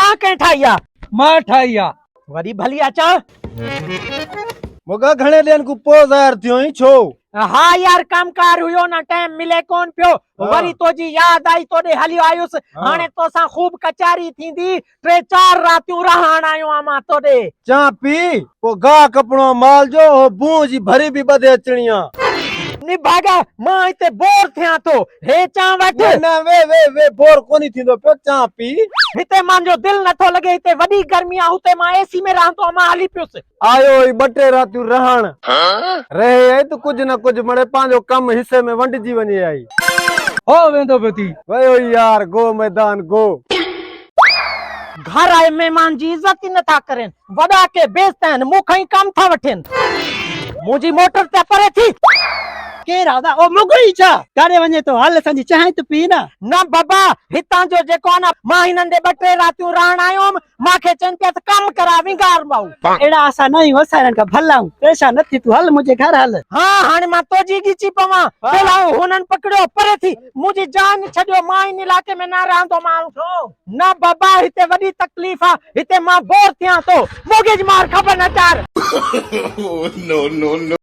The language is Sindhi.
چانهه ڪنهن ٺاهي آ؟ مان ٺاهي آ. وري ڀلي آ چانهه. موڳا گهڻي ڏينهن کان پوء ظاهر ٿيو آهين ڇو؟ ها يار ڪم ڪار هيو نه ٽائيم ملي ڪون پيو وري توجي ياد آئي توڏي هليو آيس هاڻي توسان خوب ڪچهري ٿيندي ٽي چار راتيون رهڻ آيو آهيان مان توڏي. چانهه پي پوء گاهه ڪپڻو آ مال جو اهو بونء جي ڀري به ٻڌي اچڻي آ. نڀاڳا مان هتي بور ٿيان ٿو هي چانهه وٺ. نه نه وي وي وي بور ڪونهي ٿيندو پيو چانهه پي. هتي مانجو دل نٿو لڳي هتي وڏي گرمي آ هتي مان اي سي ۾ رهندو آهيان مان هلي پيس. آيو ئي ٻه ٽي راتيون رهڻ. رهي آئي ته ڪجهه نه ڪجهه مڙئي پنهنجو ڪم حصي ۾ ونڊجي وڃي آئي. هو ويندو پيو ٿي. ويو ئي يار گو ميدان گو. گهر آئي مهمان جي عزت ئي نٿا ڪرين. وڏا ڪي بيست آهن مون کان ئي ڪم ٿا وٺين. منهنجي موٽر ته پري ٿي. ڪير آ ادا؟ او مغو ئي ڇا؟ ڪاڏي وڃين ٿو؟ هل اسان جي چانهه ته پي نه. نه بابا هتان جو جيڪو آ نه مان هنن ڏي ٻه ٽي راتيون رهڻ آيو هيم مان کي چون پيا ته ڪم ڪراء ونگار ڀائو. اهڙا اسان نه آهيون اسان هنن کان ڀلا آهيون. پريشان نه ٿي تون هل منهنجي گهر هل. ها هاڻي مان توجي ڳچي پوان. پهلا هنن پڪڙيو پري ٿي منهنجي جان ڇڏيو مان هن علائقي ۾ نه رهندومانو. نه بابا هتي وڏي تڪليف آ هتي مان بور ٿيان ٿو. موڳي جي مار خبر نه چار.